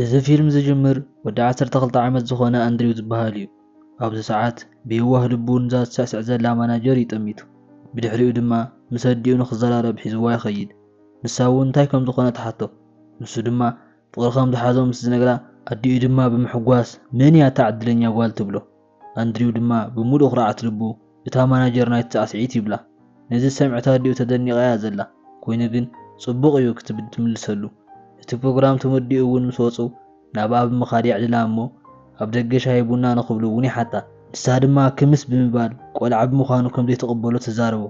እዚ ፊልም ዝጅምር ወዲ ዓሰርተ ክልተ ዓመት ዝኾነ ኣንድሪው ዝበሃል እዩ። ኣብዚ ሰዓት ብየዋህ ልቡ ንዛ ትስዕስዕ ዘላ ማናጀር እዩ ጠሚቱ። ብድሕሪኡ ድማ ምስ ኣዲኡ ንኽዘራረብ ሒዝዋ ይኸይድ። ንሳ እውን እንታይ ከም ዝኾነ ትሓቶ። ንሱ ድማ ፍቕሪ ከም ዝሓዞ ምስ ዝነግራ፣ ኣዲኡ ድማ ብምሕጓስ፣ "መን እያ እታ ዕድለኛ ጓል?" ትብሎ። ኣንድሪው ድማ ብምሉእ ኩርዓት ልቡ፣ "እታ ማናጀር ናይቲ ሳዕስዒት" ይብላ። ነዚ ዝሰምዐት ኣዲኡ ተደኒቓ እያ ዘላ። ኮይኑ ግን፣ "ጽቡቕ እዩ" ክትብል ትምልሰሉ። እቲ ፕሮግራም ተወዲኡ እውን ምስ ወጹ፣ ናብኣ ብምኻድ የዕልላ እሞ፣ ኣብ ደገ ሻሂ ቡና ንኽብሉ እውን ይሓታ። ንሳ ድማ ክምስ ብምባል፣ ቆልዓ ብምዃኑ ከም ዘይትቕበሎ ትዛረቦ።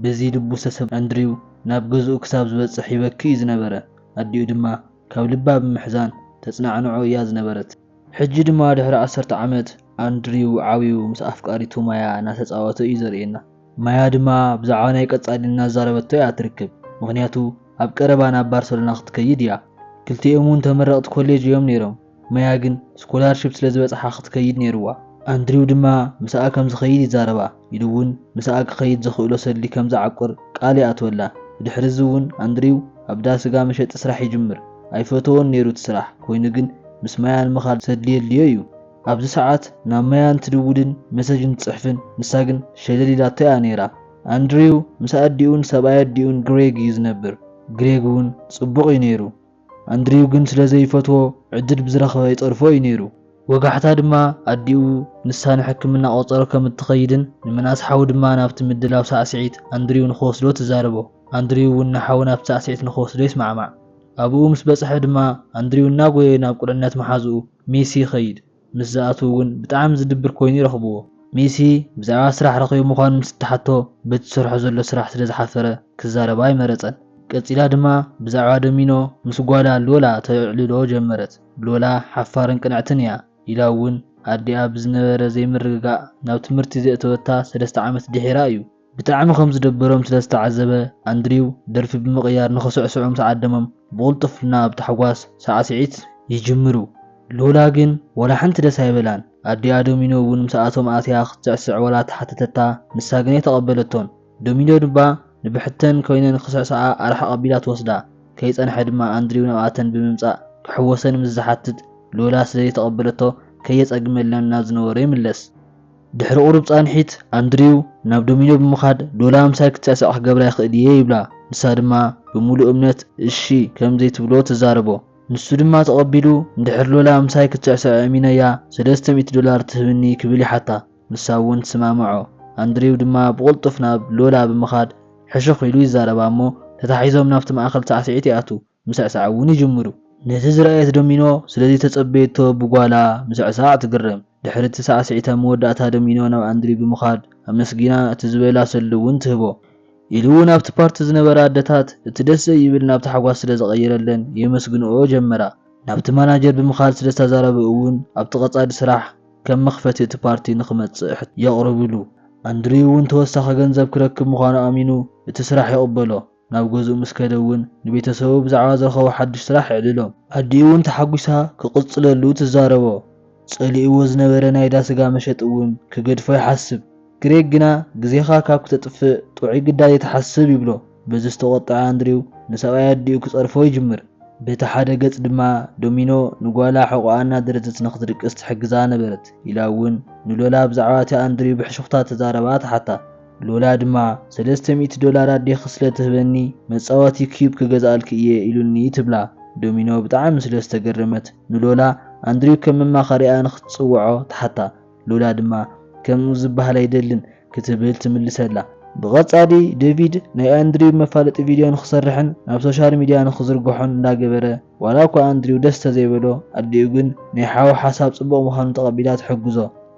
በዚ ልቡ ዝተሰብረ ኣንድሪው ናብ ገዝኡ ክሳብ ዝበጽሕ ይበኪ እዩ ዝነበረ። ኣዲኡ ድማ ካብ ልባ ብምሕዛን ተጽናዕንዖ እያ ዝነበረት። ሕጂ ድማ ድሕሪ ዓሰርተ ዓመት ኣንድሪው ዓብዩ ምስ ኣፍቃሪቱ ማያ እናተጻወተ እዩ ዘርእየና። ማያ ድማ ብዛዕባ ናይ ቀጻሊ እናዛረበቶ እያ ትርከብ። ምኽንያቱ ኣብ ቀረባ ናብ ባርሰሎና ክትከይድ እያ። ክልቲኦም እውን ተመረቕቲ ኮሌጅ እዮም ነይሮም። ማያ ግን ስኮላርሺፕ ስለ ዝበጽሓ ክትከይድ ነይርዋ። ኣንድሪው ድማ ምስኣ ከም ዝኸይድ ይዛረባ። ኢሉ እውን ምስኣ ክኸይድ ዘኽእሎ ሰልዲ ከም ዝዓቁር ቃል ይኣትወላ። ብድሕሪ እዚ እውን ኣንድሪው ኣብ ዳ ስጋ መሸጢ ስራሕ ይጅምር። ኣይፈተዎን ነይሩ እቲ ስራሕ፣ ኮይኑ ግን ምስ ማያ ንምኻድ ሰልዲ የድልዮ እዩ። ኣብዚ ሰዓት ናብ ማያ እንትድውልን መሰጅ እንትጽሕፍን፣ ንሳ ግን ሸለል ኢላቶ እያ ነይራ። ኣንድሪው ምስ ኣዲኡን ሰብኣይ ኣዲኡን ግሬግ እዩ ዝነብር። ግሬግ እውን ጽቡቕ እዩ ነይሩ። ኣንድሪው ግን ስለ ዘይፈትዎ፣ ዕድል ብዝረኸበ ይጸርፎ እዩ ነይሩ። ወጋሕታ ድማ ኣዲኡ ንሳ ንሕክምና ቆጸሮ ከም እትኸይድን ንምናስ ሓው ድማ ናብቲ ምድላው ሳዕስዒት ኣንድሪው ንኽወስዶ ትዛረቦ። ኣንድሪው እውን ንሓው ናብቲ ሳዕስዒት ንኽወስዶ ይስማዕማዕ። ኣብኡ ምስ በጽሐ ድማ ኣንድሪው እናጎየ ናብ ቁልዕነት መሓዝኡ ሜሲ ይኸይድ። ምስ ዝኣትዉ እውን ብጣዕሚ ዝድብር ኮይኑ ይረኽብዎ። ሜሲ ብዛዕባ ስራሕ ረኺቡ ምዃኑ ምስ እትሓቶ፣ በቲ ዝሰርሖ ዘሎ ስራሕ ስለ ዝሓፈረ ክዛረባ ኣይመረጸን። ቀጺላ ድማ ብዛዕባ ዶሚኖ ምስ ጓላ ሎላ ተዕልሎ ጀመረት። ሎላ ሓፋርን ቅንዕትን እያ ኢላ እውን ኣዲኣ ብዝነበረ ዘይምርግጋእ ናብ ትምህርቲ ዘእተወታ ሰለስተ ዓመት ድሒራ እዩ። ብጣዕሚ ከም ዝደበሮም ስለ ዝተዓዘበ፣ ኣንድሪው ደርፊ ብምቕያር ንኽስዕስዑ ምስ ዓደሞም፣ ብቕልጡፍና ኣብ ታሕጓስ ሳዕስዒት ይጅምሩ። ሎላ ግን ዋላ ሓንቲ ደስ ኣይበላን። ኣዲኣ ዶሚኖ እውን ምስኣቶም ኣትያ ክትስዕስዕ ዋላ ተሓተተታ፣ ንሳ ግን ኣይተቐበለቶን። ዶሚኖ ድማ ንብሕተን ኮይነን ክስዕስዓ ኣርሓ ኣቢላ ትወስዳ። ከይጸንሐ ድማ ኣንድሪው ናብኣተን ብምምጻእ ክሕወሰን ምስ ዝሓትት፣ ሎላ ስለ ዘይተቐበለቶ ከየጸግመለን ናብ ዝነበሮ ይምለስ። ድሕሪ ቁሩብ ጻንሒት፣ ኣንድሪው ናብ ዶሚኖ ብምኻድ፣ "ሎላ ምሳይ ክትስዕስዕ ክገብራ ይኽእል እየ?" ይብላ። ንሳ ድማ ብምሉእ እምነት እሺ ከም ዘይትብሎ ትዛረቦ። ንሱ ድማ ተቐቢሉ፣ "እንድሕር ሎላ ምሳይ ክትስዕስዕ ኣእሚነያ፣ ሰለስተ ሚእቲ ዶላር ትህብኒ?" ክብል ይሓታ። ንሳ እውን ትስማምዖ። ኣንድሪው ድማ ብቕልጡፍ ናብ ሎላ ብምኻድ ሕሹኽ ኢሉ ይዛረባ እሞ፣ ተታሒዞም ናብቲ ማእከል ሳዕስዒት ይኣትዉ። ምስዕሳዕ እውን ይጅምሩ። ነዚ ዝረኣየት ዶሚኖ ስለዚ ተጸበየቶ ብጓላ ምስዕሳዕ ትግረም። ድሕሪ እቲ ሳዕስዒት ኣብ መወዳእታ ዶሚኖ ናብ ኣንድሪው ብምኻድ ኣመስጊና እቲ ዝበላ ሰልዲ እውን ትህቦ። ኢሉ እውን ኣብቲ ፓርቲ ዝነበራ ኣደታት እቲ ደስ ዘይብል ናብ ታሕጓስ ስለ ዝቐየረለን የመስግንኦ ጀመራ። ናብቲ ማናጀር ብምኻድ ስለ ዝተዛረበ እውን ኣብቲ ቀጻሊ ስራሕ ከም መኽፈቲ እቲ ፓርቲ ንኽመጽእ ሕት-፣ የቕርብሉ። ኣንድሪው እውን ተወሳኺ ገንዘብ ክረክብ ምዃኑ ኣሚኑ እቲ ስራሕ ይቕበሎ። ናብ ገዝኡ ምስ ከደ እውን ንቤተሰቡ ብዛዕባ ዝረኸቦ ሓድሽ ስራሕ የዕልሎም። ኣዲኡ እውን ተሓጒሳ ክቕጽለሉ ትዛረቦ። ጸሊእዎ ዝነበረ ናይ ዳ ስጋ መሸጢ እውን ክገድፎ ይሓስብ። ግሬግ ግና፣ "ግዜኻ ካብ ክተጥፍእ ጥዑይ ግዳይ ኣይትሓስብ" ይብሎ። በዚ ዝተቖጥዐ ኣንድሪው ንሰብኣይ ኣዲኡ ክጸርፎ ይጅምር። በቲ ሓደ ገጽ ድማ ዶሚኖ ንጓላ ሕቖኣ እናደረተት ንኽትድቅስ ትሕግዛ ነበረት ኢላ እውን ንሎላ ብዛዕባ እቲ ኣንድሪው ብሕሹኽታ ተዛረባ ትሓታ። ሎላ ድማ፣ "ሰለስተ ሚእቲ ዶላር ኣዴኺ ስለ ትህበኒ፣ መጻወቲ ኪዩብ ክገዝኣልኪ እየ ኢሉኒ" ትብላ። ዶሚኖ ብጣዕሚ ስለ ዝተገረመት፣ ንሎላ ኣንድሪው ከም መማኸሪኣ ንኽትጽውዖ ትሓታ። ሎላ ድማ፣ "ከምኡ ዝበሃል ኣይደልን" ክትብል ትምልሰላ። ብቐጻሊ፣ ዴቪድ ናይ ኣንድሪው መፋለጢ ቪድዮ ንኽሰርሕን ናብ ሶሻል ሚድያ ንኽዝርግሖን እንዳገበረ፣ ዋላ እኳ ኣንድሪው ደስ ተዘይበሎ፣ ኣዲኡ ግን ናይ ሓው ሓሳብ ጽቡቕ ምዃኑ ተቐቢላ ትሕግዞ።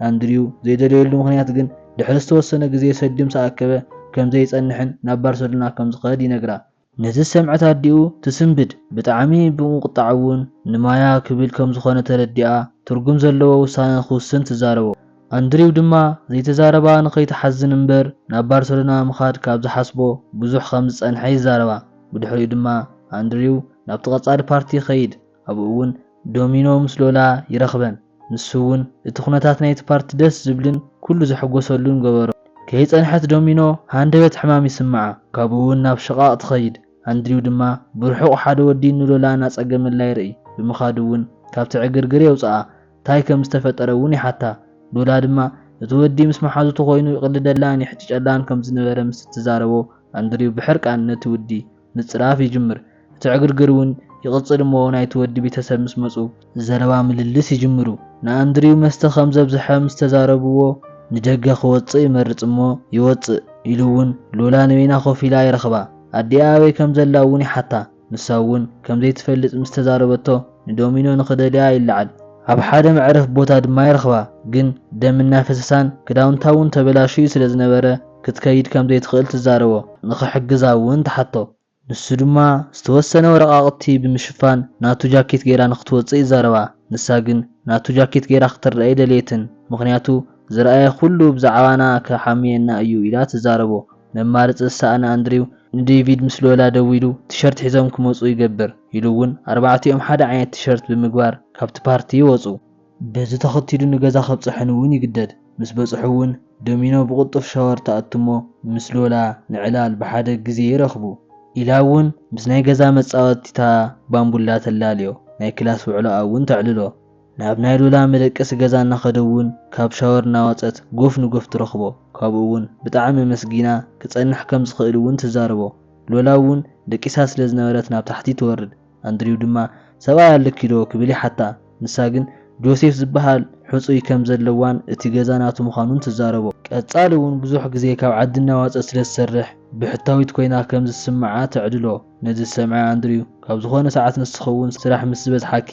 ኣንድሪው ዘይደለየሉ ምኽንያት ግን፣ ድሕሪ ዝተወሰነ ግዜ ሰልዲ ምስ ኣከበ፣ ከም ዘይጸንሕን ናብ ባርሰሎና ከም ዝኸድ ይነግራ። ነዚ ዝሰምዐት ኣዲኡ ትስንብድ። ብጣዕሚ ብምቁጣዕ እውን፣ "ንማያ ክብል ከም ዝኾነ ተረዲኣ፣ ትርጉም ዘለዎ ውሳነ ክውስን ትዛረቦ። ኣንድሪው ድማ ዘይተዛረባ ንኸይትሓዝን እምበር፣ ናብ ባርሰሎና ምኻድ ካብ ዝሓስቦ ብዙሕ ከም ዝጸንሐ ይዛረባ። ብድሕሪኡ ድማ ኣንድሪው ናብቲ ቀጻሊ ፓርቲ ይኸይድ። ኣብኡ እውን ዶሚኖ ምስ ሎላ ይረኽበን። ንሱ እውን እቲ ኩነታት ናይቲ ፓርቲ ደስ ዝብልን ኩሉ ዝሕጎሰሉን ገበሮ። ከይጸንሐት ዶሚኖ ሃንደበት ሕማም ይስምዓ። ካብኡ እውን ናብ ሽቓቕ ትኸይድ። ኣንድሪው ድማ ብርሑቕ ሓደ ወዲ ንሎላ እናጸገመላ ይርኢ። ብምኻዱ እውን ካብቲ ዕግርግር የውፅኣ። እንታይ ከም ዝተፈጠረ እውን ይሓታ። ሎላ ድማ እቲ ወዲ ምስ መሓዙቱ ኮይኑ ይቕልደላን ይሕጭጨላን ከም ዝነበረ ምስ እትዛረቦ፣ ኣንድሪው ብሕርቃን ነቲ ወዲ ምጽራፍ ይጅምር። እቲ ዕግርግር እውን ይቕጽል እሞ ናይቲ ወዲ ቤተሰብ ምስ መጹ ዘረባ ምልልስ ይጅምሩ። ንኣንድሪው መስተ ከም ዘብዝሐ ምስ ተዛረብዎ ንደገ ክወጽእ ይመርጽ እሞ ይወጽእ ኢሉ እውን ሎላ ንበይና ኮፍ ኢላ ይረኽባ። ኣዲኣ ኣበይ ከም ዘላ እውን ይሓታ። ንሳ እውን ከም ዘይትፈልጥ ምስ ተዛረበቶ ንዶሚኖ ንኽደልያ ይለዓል። ኣብ ሓደ መዕረፍ ቦታ ድማ ይረኽባ። ግን ደም እናፈሰሳን ክዳውንታ እውን ተበላሽዩ ስለ ዝነበረ ክትከይድ ከም ዘይትኽእል ትዛረቦ። ንኽሕግዛ እውን ትሓቶ። ንሱ ድማ ዝተወሰነ ወረቓቕቲ ብምሽፋን ናቱ ጃኬት ገይራ ንኽትወጽእ ይዛረባ። ንሳ ግን ናቱ ጃኬት ገይራ ክትረአ ኣይደልየትን። ምኽንያቱ ዝረኣየ ኩሉ ብዛዕባና ክሓምየና እዩ ኢላ ትዛረቦ። መማረፂ ዝሰኣነ ኣንድሪው ንዴቪድ ምስ ሎላ ደዊሉ ቲሸርት ሒዞም ክመፁ ይገብር ኢሉ እውን ኣርባዕቲኦም ሓደ ዓይነት ቲሸርት ብምግባር ካብቲ ፓርቲ ይወፁ። በዚ ተኸቲሉ ንገዛ ከብፅሐን እውን ይግደድ። ምስ በፅሑ እውን ዶሚኖ ብቕልጡፍ ሻወር ትኣቱ እሞ ምስ ሎላ ንዕላል ብሓደ ግዜ ይረኽቡ። ኢላ እውን ምስ ናይ ገዛ መፃወቲታ ባምቡላ ተላልዮ፣ ናይ ክላስ ውዕሎኣ እውን ተዕልሎ። ናብ ናይ ሉላ መደቀሲ ገዛ እናኸደ እውን ካብ ሻወር እናወፀት ጎፍ ንጎፍ ትረኽቦ። ካብኡ እውን ብጣዕሚ ኣመስጊና ክፀንሕ ከም ዝኽእል እውን ትዛረቦ። ሎላ እውን ደቂሳ ስለ ዝነበረት ናብ ታሕቲ ትወርድ። ኣንድሪው ድማ ሰብኣይ ኣለኪ ዶ ክብል ይሓታ። ንሳ ግን ጆሴፍ ዝበሃል ሕፁይ ከም ዘለዋን እቲ ገዛ ናቱ ምዃኑን ትዛረቦ። ቀፃሊ እውን ብዙሕ ግዜ ካብ ዓዲ እናወፀት ስለ ዝሰርሕ ብሕታዊት ኮይና ከም ዝስምዓ ተዕድሎ። ነዚ ዝሰምዐ ኣንድሪው ካብ ዝኾነ ሰዓት ንስኺ እውን ስራሕ ምስ ዝበዝሓኪ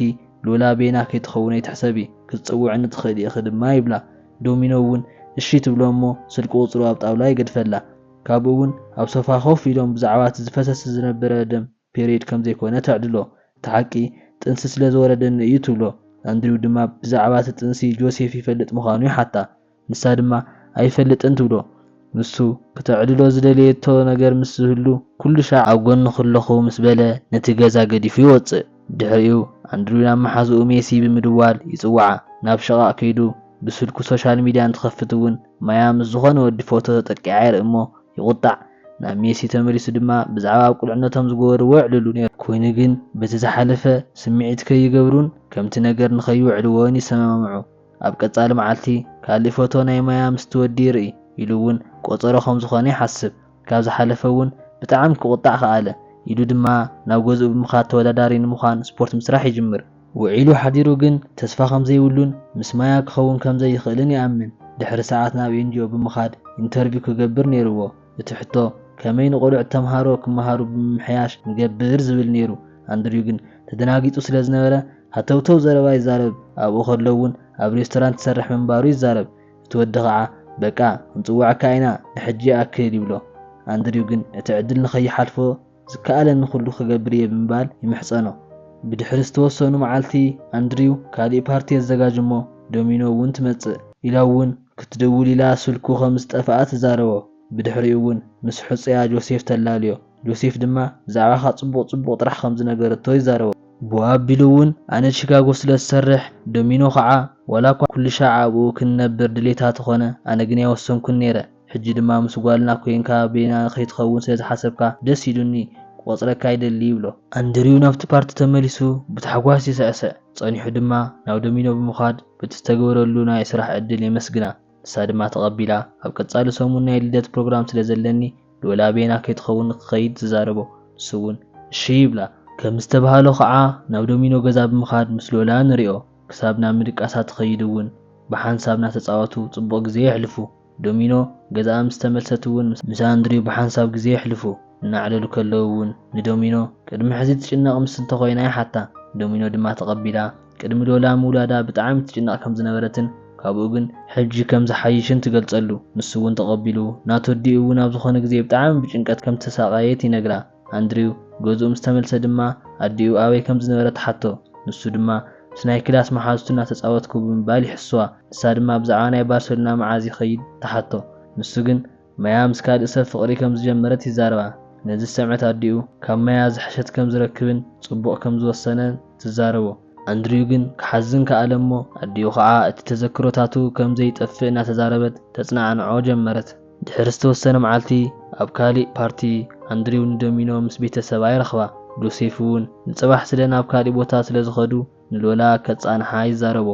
ሎላ ቤና ከይትኸውን ኣይትሕሰቢ፣ ክትጽውዕኒ ትኽእሊ ኢኺ ድማ ይብላ። ዶሚኖ እውን እሺ ትብሎ እሞ ስልኪ ቁጽሩ ኣብ ጣውላ ይገድፈላ። ካብኡ እውን ኣብ ሶፋ ኮፍ ኢሎም ብዛዕባ እቲ ዝፈሰስ ዝነበረ ደም ፔሪድ ከም ዘይኮነ ተዕድሎ። እቲ ሓቂ ጥንሲ ስለ ዝወረደኒ እዩ ትብሎ። ኣንድሪው ድማ ብዛዕባ እቲ ጥንሲ ጆሴፍ ይፈልጥ ምዃኑ ይሓታ። ንሳ ድማ ኣይፈልጥን ትብሎ። ንሱ ክተዕልሎ ዝደለየቶ ነገር ምስ ዝህሉ ኩሉ ሻዕ ኣብ ጎንኺ ኣለኹ ምስ በለ ነቲ ገዛ ገዲፉ ይወጽእ። ድሕሪኡ ኣንድሪው ናብ መሓዝኡ ሜሲ ብምድዋል ይጽውዓ። ናብ ሸቓቕ ከይዱ ብስልኩ ሶሻል ሚድያ እንትኸፍት እውን ማያ ምስ ዝኾነ ወዲ ፎቶ ተጠቂዓ ይርኢ እሞ ይቑጣዕ። ናብ ሜሲ ተመሊሱ ድማ ብዛዕባ ኣብ ቁልዕነቶም ዝገበርዎ የዕልሉ ነይሩ። ኮይኑ ግን በቲ ዝሓለፈ ስምዒት ከይገብሩን ከምቲ ነገር ንኸይውዕልዎን ይሰማምዑ። ኣብ ቀጻሊ መዓልቲ ካልእ ፎቶ ናይ ማያ ምስቲ ወዲ ይርኢ ኢሉ እውን ቆጸሮ ከም ዝኾነ ይሓስብ። ካብ ዝሓለፈ እውን ብጣዕሚ ክቑጣዕ ከኣለ። ኢሉ ድማ ናብ ገዝኡ ብምኻድ ተወዳዳሪ ንምዃን ስፖርት ምስራሕ ይጅምር። ውዒሉ ሓዲሩ ግን ተስፋ ከም ዘይብሉን ምስ ማያ ክኸውን ከም ዘይኽእልን ይኣምን። ድሕሪ ሰዓት ናብ ኤንጂኦ ብምኻድ ኢንተርቪው ክገብር ነይርዎ። እቲ ሕቶ ከመይ ንቆልዑት ተምሃሮ ክመሃሩ ብምምሕያሽ ንገብር ዝብል ነይሩ። ኣንድሪው ግን ተደናጊጡ ስለ ዝነበረ ሃተውተው ዘረባ ይዛረብ። ኣብኡ ከሎ እውን ኣብ ሬስቶራንት ይሰርሕ ምንባሩ ይዛረብ። እቲ ወዲ ኸዓ በቃ ክንጽውዐካ ኢና ንሕጂ ይኣክል ይብሎ። ኣንድሪው ግን እቲ ዕድል ንኸይሓልፎ ዝከኣለኒ ኩሉ ክገብር እየ ብምባል ይምሕጸኖ። ብድሕሪ ዝተወሰኑ መዓልቲ ኣንድሪው ካሊእ ፓርቲ የዘጋጅ እሞ ዶሚኖ እውን ትመጽእ ኢላ እውን ክትድውል ኢላ ስልኩ ከም ዝጠፍኣ ትዛረቦ። ብድሕሪኡ እውን ምስ ሕጹያ ጆሴፍ ተላልዮ። ጆሴፍ ድማ ብዛዕባኻ ጽቡቕ ጽቡቕ ጥራሕ ከም ዝነገረቶ ይዛረቦ። ብኡ ኣቢሉ እውን ኣነ ቺካጎ ስለ ዝሰርሕ ዶሚኖ ኸዓ ዋላ እኳ ኩሉ ሻዕ ኣብኡ ክንነብር ድሌታ ተኾነ ኣነ ግን ኣይወሰንኩን ነይረ። ሕጂ ድማ ምስ ጓልና ኮይንካ ቤና ከይትኸውን ስለ ዝሓሰብካ ደስ ኢሉኒ ክቆጽረካ ይደሊ ይብሎ። ኣንድሪው ናብቲ ፓርቲ ተመሊሱ ብታሕጓስ ይስዕስዕ። ጸኒሑ ድማ ናብ ዶሚኖ ብምኻድ በቲ ዝተገበረሉ ናይ ስራሕ ዕድል የመስግና። ንሳ ድማ ተቐቢላ ኣብ ቀጻሊ ሰሙን ናይ ልደት ፕሮግራም ስለ ዘለኒ ሎላ ቤና ከይትኸውን ክኸይድ ትዛረቦ። ንሱ እውን እሺ ይብላ። ከም ዝተባህሎ ኸዓ ናብ ዶሚኖ ገዛ ብምኻድ ምስ ሎላ ንሪኦ። ክሳብ ናብ ምድቃሳ ትኸይድ እውን ብሓንሳብ እናተጻወቱ ጽቡቕ ግዜ የሕልፉ። ዶሚኖ ገዛኣ ምስ ተመልሰት እውን ምስ ኣንድሪው ብሓንሳብ ግዜ የሕልፉ። እናዕለሉ ከለዉ እውን ንዶሚኖ ቅድሚ ሕዚ ትጭነቕ ምስ እንተኾይና ይሓታ። ዶሚኖ ድማ ተቐቢላ ቅድሚ ሎላ ምውላዳ ብጣዕሚ ትጭነቕ ከም ዝነበረትን ካብኡ ግን ሕጂ ከም ዝሓይሽን ትገልጸሉ። ንሱ እውን ተቐቢሉ ናቱ ኣዲኡ እውን ኣብ ዝኾነ ግዜ ብጣዕሚ ብጭንቀት ከም ተሳቐየት ይነግራ። ኣንድሪው ገዝኡ ምስ ተመልሰ ድማ ኣዲኡ ኣበይ ከም ዝነበረ ትሓቶ። ንሱ ድማ ምስ ናይ ክላስ መሓዙቱ እናተጻወትኩ ብምባል ይሕስዋ። ንሳ ድማ ብዛዕባ ናይ ባርሰሎና መዓዝ ይኸይድ ትሓቶ። ንሱ ግን ማያ ምስ ካልእ ሰብ ፍቕሪ ከም ዝጀመረት ይዛረባ። ነዚ ዝሰምዐት ኣዲኡ ካብ ማያ ዝሐሸት ከም ዝረክብን ጽቡቕ ከም ዝወሰነን ትዛረቦ። ኣንድሪው ግን ክሓዝን ከኣለ እሞ ኣዲኡ ኸዓ እቲ ተዘክሮታቱ ከም ዘይጠፍእ እናተዛረበት ተጽናዕንዖ ጀመረት። ድሕሪ ዝተወሰነ መዓልቲ ኣብ ካሊእ ፓርቲ ኣንድሪው ንዶሚኖ ምስ ቤተሰባ ይረኽባ። ጆሴፍ እውን ንጽባሕ ስለ ናብ ካሊእ ቦታ ስለ ዝኸዱ ንሎላ ከጻንሓ ይዛረቦ።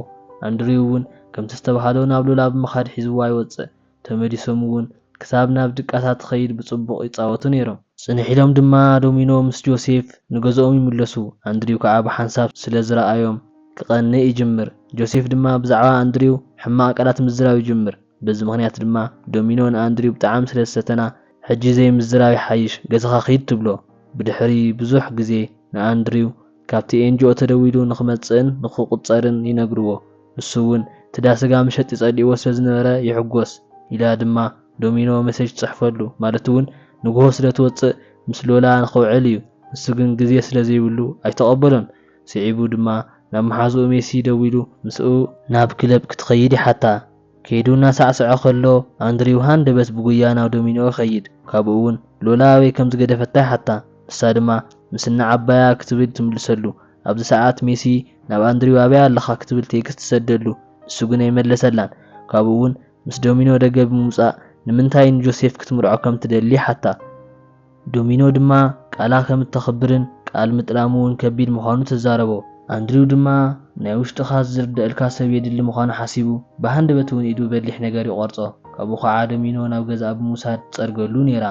ኣንድሪው እውን ከምቲ ዝተባህሎ ናብ ሎላ ብምኻድ ሒዝዋ ይወጽእ። ተመሊሶም እውን ክሳብ ናብ ድቃታት ትኸይድ ብጽቡቕ ይጻወቱ ነይሮም። ጽንሕ ኢሎም ድማ ዶሚኖ ምስ ጆሴፍ ንገዝኦም ይምለሱ። ኣንድሪው ከኣ ብሓንሳብ ስለ ዝረኣዮም ክቐንእ ይጅምር። ጆሴፍ ድማ ብዛዕባ ኣንድሪው ሕማቕ ቃላት ምዝራብ ይጅምር። በዚ ምኽንያት ድማ ዶሚኖ ንኣንድሪው ብጣዕሚ ስለ ዝሰተና፣ "ሕጂ ዘይምዝራብ ይሓይሽ፣ ገዛኻ ኪድ" ትብሎ። ብድሕሪ ብዙሕ ግዜ ንኣንድሪው ካብቲ ኤንጂኦ ተደዊሉ ንኽመጽእን ንኽቑጸርን ይነግርዎ። ንሱ እውን እቲ ዳ ስጋ መሸጢ ጸሊእዎ ስለ ዝነበረ ይሕጎስ። ኢላ ድማ ዶሚኖ መሴጅ ትጽሕፈሉ፣ ማለት እውን ንግሆ ስለ ትወጽእ ምስ ሎላ ንኽውዕል እዩ። ንሱ ግን ግዜ ስለ ዘይብሉ ኣይተቐበሎን። ስዒቡ ድማ ናብ መሓዝኡ ሜሲ ደዊሉ ምስኡ ናብ ክለብ ክትኸይድ ይሓታ። ከይዱ እናሳዕሰዐ ከሎ ኣንድሪው ሃንደበት ብጉያ ናብ ዶሚኖ ይኸይድ። ካብኡ እውን ሎላ ኣበይ ከም ዝገደፈታ ይሓታ። ንሳ ድማ ምስ እነ ዓባያ ክትብል ትምልሰሉ። ኣብዚ ሰዓት ሜሲ ናብ ኣንድሪው ኣበይ ኣለኻ ክትብል ቴክስት ትሰደሉ። ንሱ ግን ኣይመለሰላን። ካብኡ እውን ምስ ዶሚኖ ደገ ብምውጻእ ንምንታይ ንጆሴፍ ክትምርዖ ከም ትደሊ ይሓታ። ዶሚኖ ድማ ቃላ ከም እተኽብርን ቃል ምጥላሙ እውን ከቢድ ምዃኑ ትዛረቦ። ኣንድሪው ድማ ናይ ውሽጥኻ ዝርደኣልካ ሰብ የድሊ ምዃኑ ሓሲቡ ብሃንደበት እውን ኢዱ በሊሕ ነገር ይቖርጾ። ካብኡ ኸዓ ዶሚኖ ናብ ገዛኣ ብምውሳድ ትጸርገሉ ነይራ።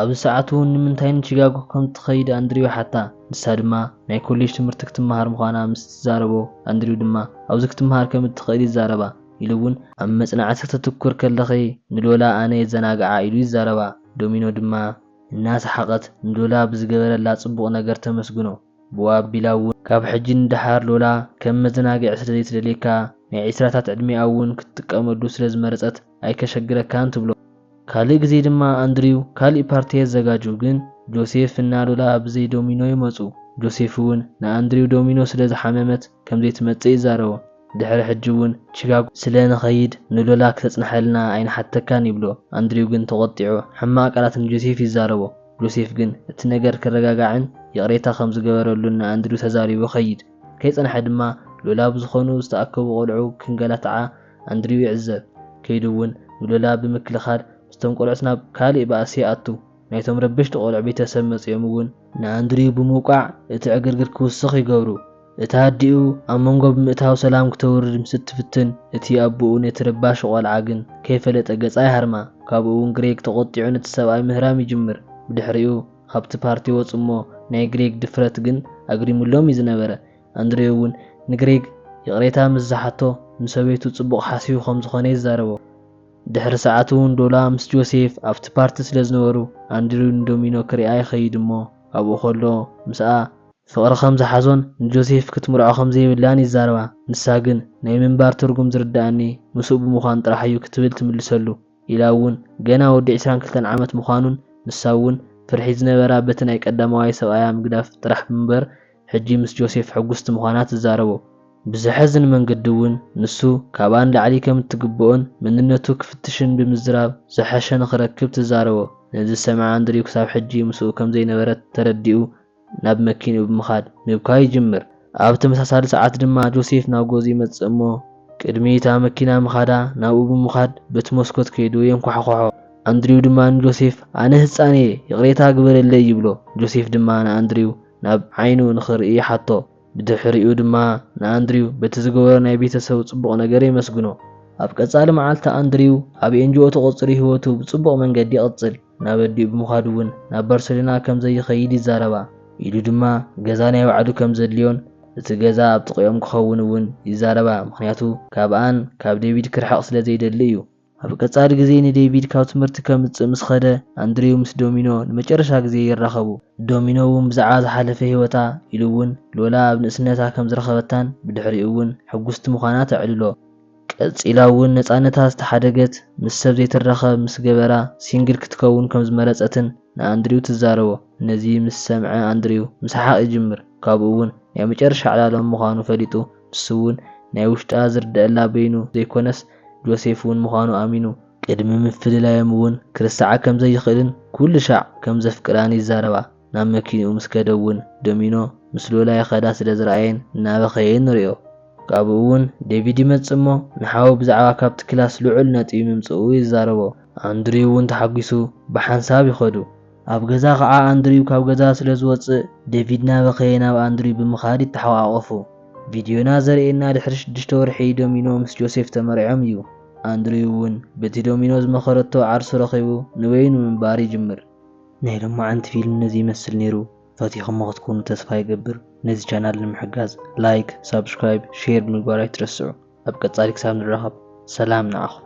ኣብዚ ሰዓት እውን ንምንታይ ንቺካጎ ከም ትኸይድ ኣንድሪው ይሓታ። ንሳ ድማ ናይ ኮሌጅ ትምህርቲ ክትመሃር ምዃና ምስ ትዛረቦ ኣንድሪው ድማ ኣብዚ ክትመሃር ከም እትኽእል ይዛረባ። ኢሉ እውን ኣብ መጽናዕቲ ከተትኩር ከለኺ ንሎላ ኣነ የዘናግዓ ኢሉ ይዛረባ። ዶሚኖ ድማ እናሰሓቐት ንሎላ ብዝገበረላ ጽቡቕ ነገር ተመስግኖ። ብኡ ኣቢላ እውን ካብ ሕጂ ንደሓር ሎላ ከም መዘናግዒ ስለ ዘይትደልየካ ናይ ዒስራታት ዕድሚኣ እውን ክትጥቀመሉ ስለ ዝመረጸት ኣይከሸግረካን ትብሎ። ካልእ ግዜ ድማ ኣንድሪው ካልእ ፓርቲ የዘጋጁ፣ ግን ጆሴፍ እና ሎላ ብዘይ ዶሚኖ ይመጹ። ጆሴፍ እውን ንኣንድሪው ዶሚኖ ስለ ዝሓመመት ከም ዘይትመጽእ ይዛረቦ። ድሕሪ ሕጂ እውን ቺካጎ ስለ ንኸይድ ንሎላ ክተጽንሐልና ኣይንሓተካን ይብሎ። ኣንድሪው ግን ተቖጢዑ ሕማቕ ቃላት ንጆሴፍ ይዛረቦ። ጆሴፍ ግን እቲ ነገር ክረጋጋዕን ይቕሬታ ከም ዝገበረሉን ንኣንድሪው ተዛሪቡ ይኸይድ። ከይጸንሐ ድማ ሎላ ብዝኾኑ ዝተኣከቡ ቆልዑ ክንገላትዓ ኣንድሪው ይዕዘብ። ከይዱ እውን ንሎላ ብምክልኻል ምስቶም ቆልዑት ናብ ካልእ ባእሲ ይኣቱ። ናይቶም ረበሽቲ ቆልዑ ቤተሰብ መጺኦም እውን ንኣንድሪው ብምውቃዕ እቲ ዕግርግር ክውስኽ ይገብሩ። እቲ ኣዲኡ ኣብ መንጎ ብምእታው ሰላም ክተውርድ ምስ እትፍትን፣ እቲ ኣቦኡ ነቲ ረባሺ ቆልዓ ግን ከይፈለጠ ገጻ ይሃርማ። ካብኡ እውን ግሬግ ተቖጢዑ ነቲ ሰብኣይ ምህራም ይጅምር። ብድሕሪኡ ካብቲ ፓርቲ ይወጹ እሞ ናይ ግሬግ ድፍረት ግን ኣግሪሙሎም እዩ ዝነበረ። ኣንድሪው እውን ንግሬግ ይቕሬታ ምስ ዝሓቶ ንሰበይቱ ጽቡቕ ሓሲቡ ከም ዝኾነ ይዛረቦ። ድሕሪ ሰዓት እውን ዶላ ምስ ጆሴፍ ኣብቲ ፓርቲ ስለ ዝነበሩ ኣንድሪው ንዶሚኖ ክሪኣ ይኸይድ እሞ ኣብኡ ከሎ ምስኣ ፍቕሪ ከም ዝሓዞን ንጆሴፍ ክትምርዖ ከም ዘይብላን ይዛረባ። ንሳ ግን ናይ ምንባር ትርጉም ዝርድኣኒ ምስኡ ብምዃን ጥራሕ እዩ ክትብል ትምልሰሉ። ኢላ እውን ገና ወዲ ዕስራን ክልተን ዓመት ምዃኑን ንሳ እውን ፍርሒ ዝነበራ በቲ ናይ ቀዳማዋይ ሰብኣያ ምግዳፍ ጥራሕ እምበር ሕጂ ምስ ጆሴፍ ሕጉስቲ ምዃና ትዛረቦ። ብዘሐዝን መንገዲ እውን ንሱ ካብኣ ንላዕሊ ከም እትግብኦን መንነቱ ክፍትሽን ብምዝራብ ዝሐሸ ንኽረክብ ትዛረቦ። ነዚ ዝሰምዐ ኣንድሪው ክሳብ ሕጂ ምስኡ ከም ዘይነበረት ተረዲኡ ናብ መኪንኡ ብምኻድ ምብካይ ይጅምር። ኣብ ተመሳሳሊ ሰዓት ድማ ጆሴፍ ናብ ገዝኡ ይመጽእ እሞ ቅድሚ እታ መኪና ምኻዳ ናብኡ ብምኻድ በቲ መስኮት ከይዱ የንኳሕኳሖ። ኣንድሪው ድማ ንጆሴፍ "ኣነ ህጻን እየ፣ ይቕሬታ ግበረለይ" ይብሎ። ጆሴፍ ድማ ንኣንድሪው ናብ ዓይኑ ንኽርኢ ይሓቶ። ብድሕሪኡ ድማ ንኣንድሪው በቲ ዝገበሮ ናይ ቤተሰቡ ጽቡቕ ነገር የመስግኖ። ኣብ ቀጻሊ መዓልቲ ኣንድሪው ኣብ ኤንጂኦ ተቖጺሩ ህይወቱ ብጽቡቕ መንገዲ ይቕጽል። ናብ ኣዲኡ ብምዃድ እውን ናብ ባርሴሎና ከም ዘይኸይድ ይዛረባ። ኢዱ ድማ ገዛ ናይ ባዕሉ ከም ዘድልዮን እቲ ገዛ ኣብ ጥቕኦም ክኸውን እውን ይዛረባ። ምኽንያቱ ካብኣን ካብ ዴቪድ ክርሕቕ ስለ ዘይደሊ እዩ። ኣብ ቀጻሊ ግዜ ንዴቪድ ካብ ትምህርቲ ከምጽእ ምስ ኸደ ኣንድሪው ምስ ዶሚኖ ንመጨረሻ ግዜ ይራኸቡ። ዶሚኖ እውን ብዛዕባ ዝሓለፈ ህይወታ ኢሉ እውን ሎላ ኣብ ንእስነታ ከም ዝረኸበታን ብድሕሪኡ እውን ሕጉስቲ ምዃና ተዕልሎ። ቀጺላ እውን ነጻነታ ዝተሓደገት ምስ ሰብ ዘይትራኸብ ምስ ገበራ ሲንግል ክትከውን ከም ዝመረጸትን ንኣንድሪው ትዛረቦ። ነዚ ምስ ሰምዐ ኣንድሪው ምስሓቕ ይጅምር። ካብኡ እውን ናይ መጨረሻ ዕላሎም ምዃኑ ፈሊጡ ንሱ እውን ናይ ውሽጣ ዝርድኣላ በይኑ ዘይኮነስ ጆሴፍ እውን ምዃኑ ኣሚኑ ቅድሚ ምፍልላዮም እውን ክርስዓ ከም ዘይኽእልን ኩሉ ሻዕ ከም ዘፍቅራን ይዛረባ። ናብ መኪንኡ ምስ ከደ እውን ዶሚኖ ምስ ሎላ ይኸዳ ስለ ዝረኣየን እናበኸየን ንሪኦ። ካብኡ እውን ዴቪድ ይመጽእ እሞ ንሓው ብዛዕባ ካብቲ ክላስ ልዑል ነጥቢ ምምጽኡ ይዛረቦ። ኣንድሪው እውን ተሓጒሱ ብሓንሳብ ይኸዱ። ኣብ ገዛ ኸዓ ኣንድሪው ካብ ገዛ ስለ ዝወጽእ ዴቪድ እናበኸየ ናብ ኣንድሪው ብምኻድ ይተሓቋቆፉ። ቪድዮና ዘርእየና ድሕሪ ሽዱሽተ ወርሒ ዶሚኖ ምስ ጆሴፍ ተመርዕዮም እዩ። ኣንድሪው እውን በቲ ዶሚኖ ዝመኸረቶ ዓርሱ ረኺቡ ንበይኑ ምንባር ይጅምር። ናይ ሎማዓንቲ ፊልም ነዚ ይመስል ነይሩ። ፈቲኹሞ ክትኮኑ ተስፋ ይገብር። ነዚ ቻናል ንምሕጋዝ ላይክ፣ ሳብስክራይብ፣ ሼር ብምግባር ኣይትረስዑ። ኣብ ቀጻሊ ክሳብ ንራኸብ ሰላም ንዓኹም።